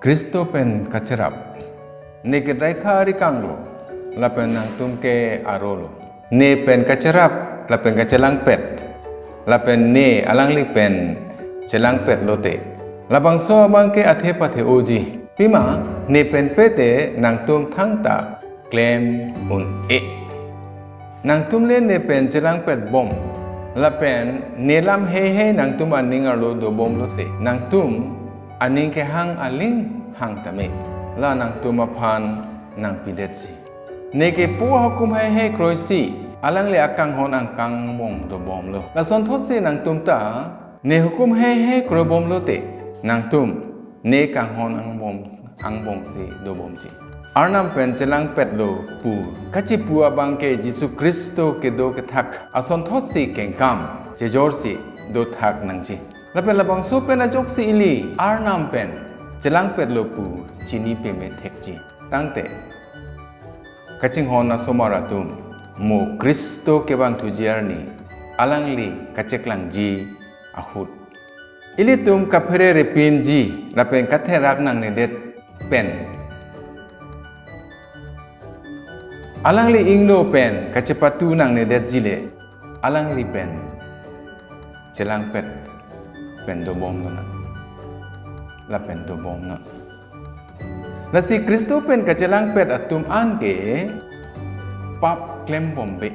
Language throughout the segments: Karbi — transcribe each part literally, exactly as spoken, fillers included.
Khristo pen kacherap. Ne ke Draikha arikanglo, lapen nangtum ke arolo. Ne pen kacherap, lapen kachelangpet, lapen ne alangli pen chelangpet lote, labangso abang ke athe pathe-oji. Pima, ne pen pete nangtum thangta klem un-e. Nangtum le ne pen chelangpet bom, lapen ne lam heihei nangtum aning arlo dobom lote, nangtum aning kehang aling hang tame, la nangtum aphan nangpidetji. Ne ke Po ahukum heihei kroisi, alangli akanghon angkang angbong dobomlo. Lasonthotsi nangtum ta ne hukum heihei kroibom lote, nangtum ne kanghon angbong angbongsi dobomji. Arnam pen chelangpetlo pu kachipu abang ke Jisu Khristo kedo kethak asonthotsi kengkam chejorsi dothak nangji. Lapen labangso pen ajoksi ili Arnam pen chelangpetlo pu chini peme thekji. Tangte kachinghon asomar atum, mo Khristo kevangthuji arni alangli kacheklangji ahut, ilitum kaphere repinji lapen katherak nangnedet pen, alangli ingno pen kachepatu nangnedetji le, alangli pen chelangpet pen dobomlo nang, lapen dobomnon. Lasi Khristo pen kachelangpet atum an ke pap klembombe.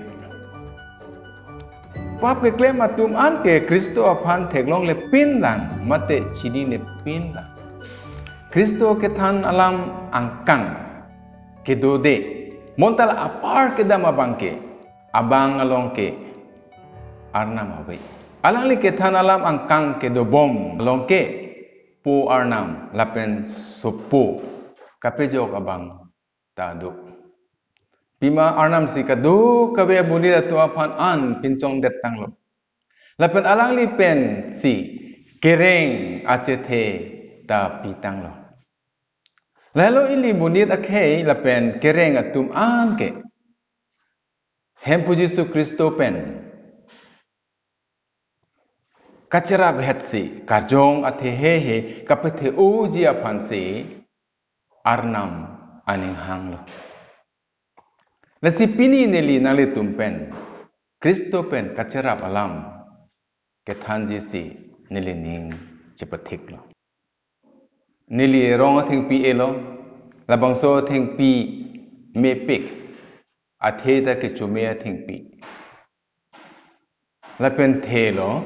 Pap keklem atum an ke Khristo aphan theklonglepin lang, mate chininepin lang. Khristo kethan alam angkang kedode, bonta la apar kedam abang ke, abang along ke Arnam ave. Alangli kethan alam angkang kedobom along ke Po Arnam lapen Sopo kapejok abang ta do. Pima Arnamsi kadokave amonit atum aphan an pinchongdet tanglo. Lapen alangli pensi kereng achethe ta pitanglo. Lahelo ili monit akhei lapen kereng atum an ke Hemphu Jisu Khristo pen kacheraphetsi karjong athe heihei kapathe-oji aphansi Arnam aning hanglo. Lasi pini neli nanglitum pen Khristo pen kacherap alam kethanjisi neli ning chepathiklo. Neli rong athengpi elo, labangso athengpi mepik, athe ta kechome athengpi. Lapen thelo,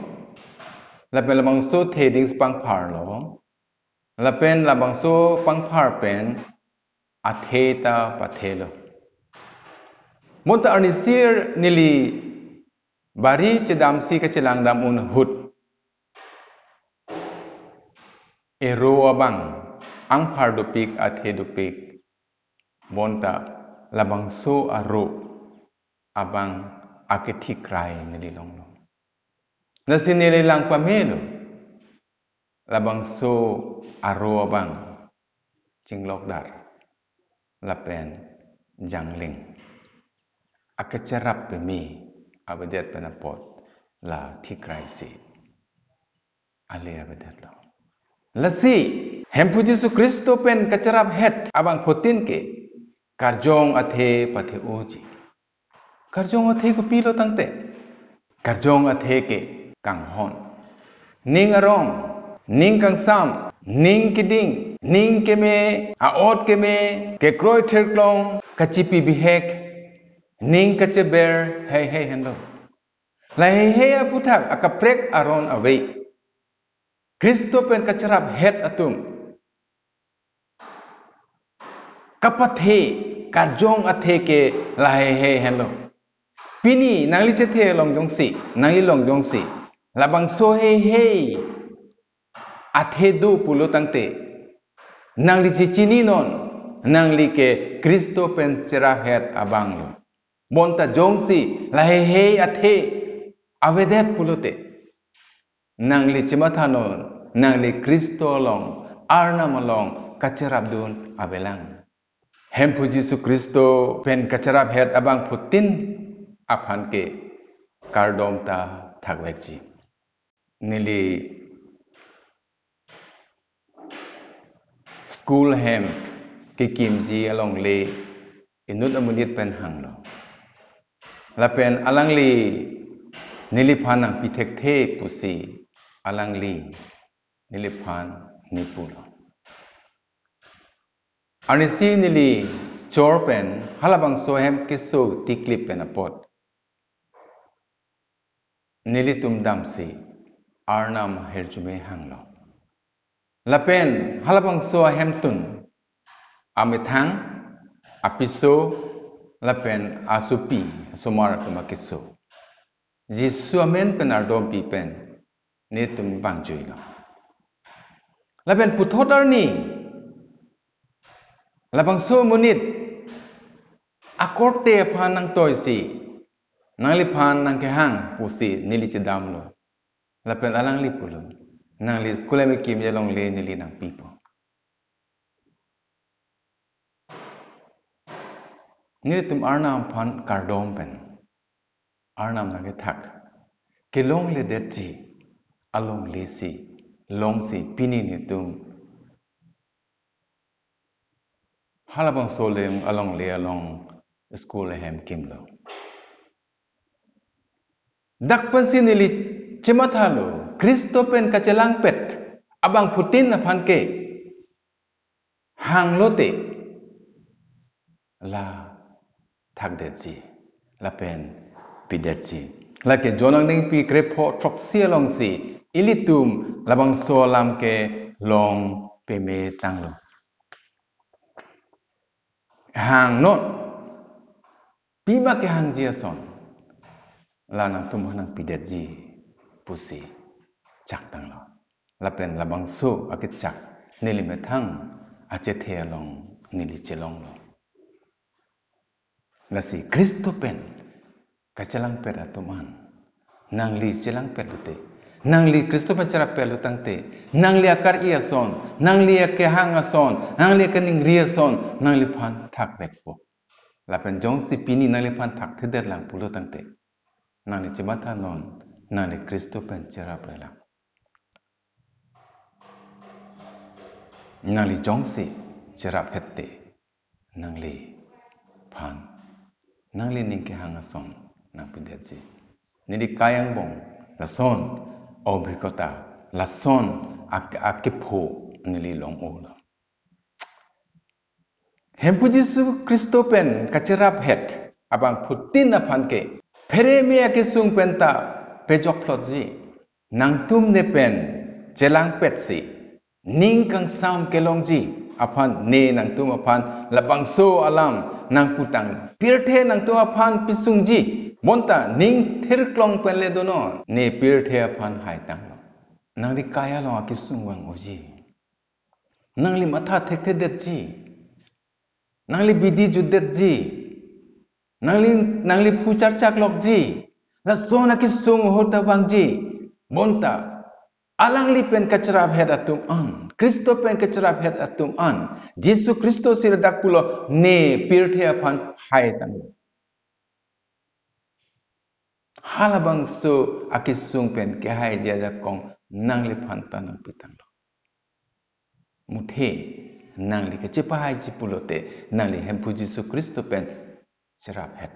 lapen labangso the dingsi pangpharlo, lapen labangso pangphar pen athe ta pathelo. Bonta arnisi neli bari chedamsi kachelangdam un ahut, ero abang angphar dopik, athe dopik, bonta labangso aro abang akethikrai neli longlo. Lasi neli lang pamelo, labangso aro abang chinglokdar lapen jangling, akacherap peme avedet pen apot la thikraisi ale avedetlo. Lasi Hemphu Jisu Khristo pen kacheraphet abangphutin ke karjong athe pathe-oji. Karjong athe kopilo tangte? Karjong athe ke kanghon, ning arong, ning kangsam, ning keding, ning keme, a-ot keme, kekroi thirklong, kachipi bihek, ning kacheber heihei henlo. La heihei aphuthak akaprek aron ave. Khristo pen kacheraphet atum kapathe karjong athe ke la heihei henlo. Pini nangli chethe along jongsi, nangli along jongsi labangso heihei athe do pulo tangte, nangli chechininon, nangli ke Khristo pen cheraphet abanglo. Bonta jongsi la heihei athe avedet pulote, nangli chemathanon, nangli Khristo along, Arnam along kacherapdun avelang. Hemphu Jisu Khristo pen kacheraphet abangphutin aphan ke kardom ta thakvekji. Neli school ahem kekimji alongle inut amonit pen hanglo. Lapen alangli neliphan nangpi thekthe pusi alangli neliphan ne pulo. Arnisi neli chor pen halabangso ahem keso tiklip pen apot nelitum damsi Arnam ahirjume hanglo. Lapen halabangso ahemtun amethang, apiso, lapen asopi, asomar atum akeso Jisu amen pen ardompi pen netum vangjuilo. Lapen puthot arni labangso amonit akorte aphan nangtoisi, nangliphan nangkehang pusi neli chedamlo. Lapen alangli pulo, nangli school ahem kekimji alongle neli nangpipo. Nelitum Arnam aphan kardom pen Arnam nangkethak kelongledetji alonglesi longsi pini netum halabangso along, alongle along school ahem kimlo. Dak pensi neli chemathalo, Khristo pen kachelangpet abangphutin aphan ke hanglote la thakdetji lapen pidetji. Lake John angdengpi krepho throksi alongsi ilitum labangso alam kelong pame tanglo. Hangnon, pima kehangji ason la nangtum aphan nangpidetji pusi chak tanglo. Lapen labangso akechak neli methang achethe along neli chelonglo. Lasi Khristo pen kachelangpet atum an, nangli chelangpet lote, nangli Khristo pen cherap pet lo tangte, nangli akar-i ason, nangli akehang ason, nangli akaningri ason nangliphan thakvekpo. Lapen jongsi pini nangliphan thakthedet lang pulo tangte, nangli chemathanon, nangli Khristo pen cherapre lang. Nangli jongsi cherap hette, nangliphan, nangli ning kehang ason nangpidetji. Neli kai angbong lason, obhikota lason ak-, akepho neli long-olo. Hemphu Jisu Khristo pen kacheraphet abangphutin aphan ke phereme akesung penta pejokphlotji. Nangtum ne pen chelangpetsi ning kangsam kelongji aphan ne nangtum aphan labangso alam nangputang. Pirthe nangtum aphan pisungji, bonta ning thirklong penle donon, ne pirthe aphan haitanglo. Nangli kai along akesung vang-oji. Nangli matha thekthedetji. Nangli bidi jutdetji. Nangli, nangli phu charchaklokji. Lason akesung ahut ta vangji. Bonta alangli pen kacheraphet atum an, Khristo pen kacheraphet atum an, Jisu Khristo si ladak pulo, ne pirthe aphan haitanglo. Halabangso akesung pen kehaiji ajakong nangliphan ta nangpitanglo. Muthe nangli kachepahaiji pulote, nangli Hemphu Jisu Khristo pen cheraphet,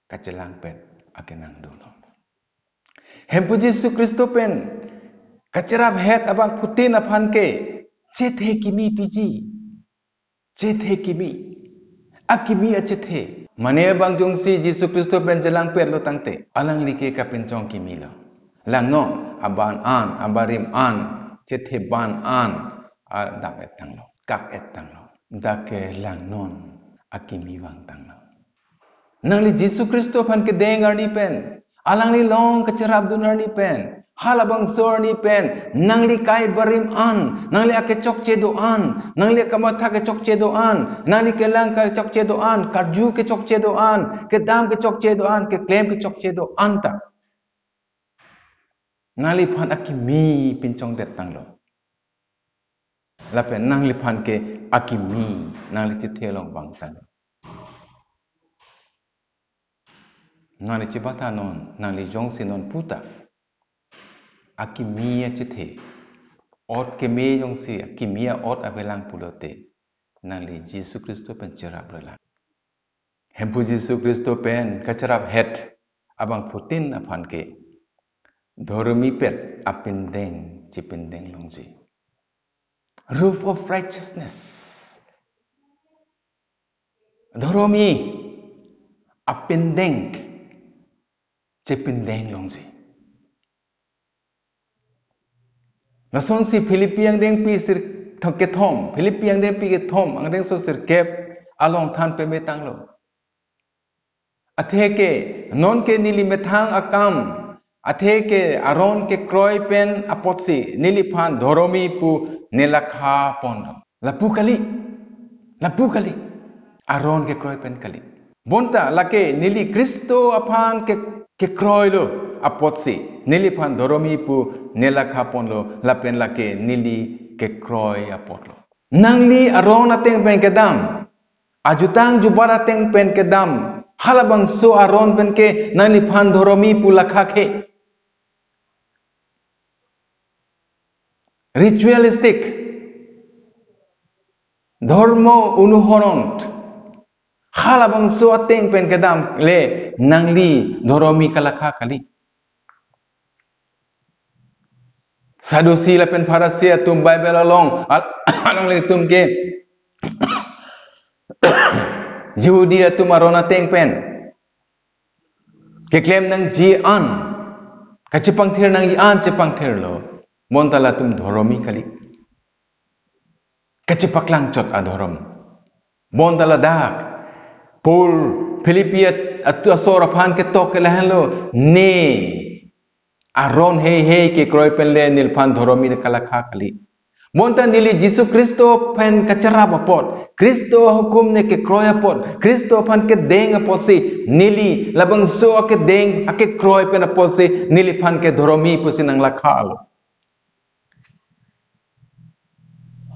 kachelangpet akenang dolo. Hemphu Jisu Khristo pen kacheraphet abangphutin aphan ke chethe kimi piji. Chethe kimi. Akimi achethe. Mane abang jongsi Jisu Khristo pen chelangpetlo tangte, alangli ke kapinchong kimilo. Langnon, aban an, abarim an, chethe ban an, a, dam-et tanglo, kak-et tanglo. Dak ke langnon akimi vangtanglo. Nangli Jisu Khristo aphan kedeng arni pen, alangli along kacherapdun arni pen, halabangso arni pen, nangli kai barim an, nangli akechokche do-an, nangli akamatha kechokche do-an, nangli kelang kechokche do-an, karju kechokche do-an, kedam kechokche do-an, keklem kechokche do-an ta nangliphan akimi pinchongdet tanglo. Lapen nangliphan ke akimi, nangli chethe along vangtanglo. Nangli chemathanon, nangli jongsi non puta akimi achethe, ot keme jongsi akimi a-ot avelang pulote, nangli Jisu Khristo pen cherap rela. Hemphu Jisu Khristo pen kacherap het abangphutin aphan ke dhoromi pet apindeng chepindeng longji. Roof of righteousness. Dhoromi apindeng chepindeng longji. Lasonsi Philippi angdengpi sir kethom, Philippi angdengpi kethom, angdengso sirkep along than peme tanglo. Atheke non ke neli methang akam, atheke aron kekroi pen apotsi neliphan dhoromi pu nelakha ponlo. Lapu kali, lapu kali. Aron kekroi pen kali. Bonta lake neli Khristo aphan ke, kekroilo apotsi neliphan dhoromi pu nelakha ponlo, lapen lake neli kekroi apotlo. Nangli aron ateng pen kedam, ajutang jubat ateng pen kedam, halabangso aron pen ke nangliphan dhoromi pu lakha ke. Ritualistic, dhormo onuhoron, halabangso ateng pen kedam le nangli dhoromi kalakha kali. Sadusi lapen Pharisi atum Bible along al-, alanglitum ke Jihudi atum aron ateng pen keklem nangji an, kachepangthir nangji an chepangthirlo. Bonta latum dhoromi kali. Kachepaklang chot adhorom. Bonta ladak Paul Philippi at-, atu asor aphan ketok ke lahenlo, ne aron heihei kekroi pen le neliphan dhoromi kalakha kali. Bonta neli Jisu Khristo pen kacherap apot, Khristo ahukum ne kekroi apot, Khristo aphan kedeng apotsi neli labangso akedeng akekroi pen apotsi neliphan ke dhoromi pusi nanglakhalo.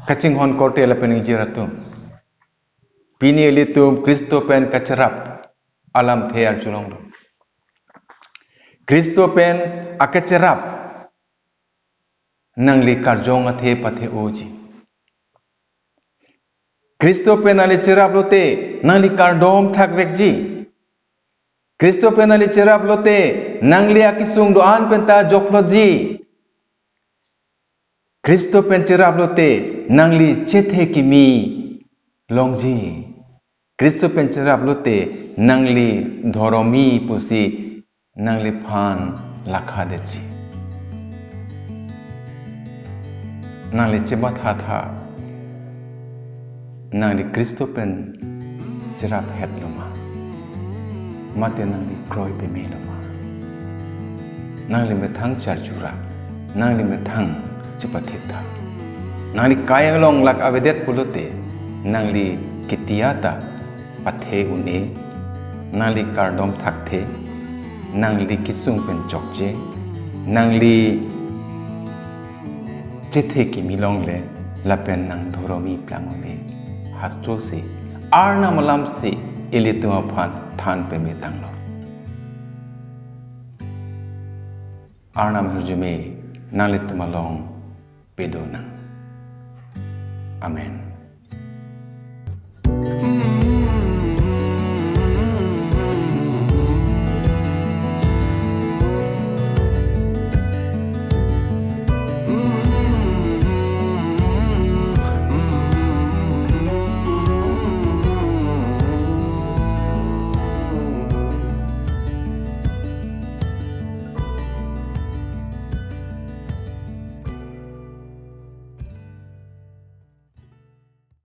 Kachinghon korte lapen ingjir atum, pini ilitum Khristo pen kacherap alamthe arjulonglo. Khristo pen akacherap nangli karjong athe pathe-oji. Khristo pen nangli cherap lote nangli kardom thakvekji. Khristo pen nangli cherap lote nangli akesung do-an penta jokplotji. Khristo pen cherap lote nangli chethe kimi longji. Khristo pen cherap lote nangli dhoromi pusi nangliphan lakhadetji. Nangli chemathatha, nangli Khristo pen cherap hetlo ma? Mate nangli kroi pemelo ma? Nangli methang charjura, nangli methang chepathitha. Nangli kai along lak avedet pulote, nangli ketiyata pathe un-e, nangli kardom thakthe, nangli kesung pen chokche, nangli chethe kimi longle, lapen nang dhoromi plang un-e. Hastro si, Arnam alam si, ilitum aphan than peme tanglo. Arnam ahirjume nanglitum along pedonang. Amen.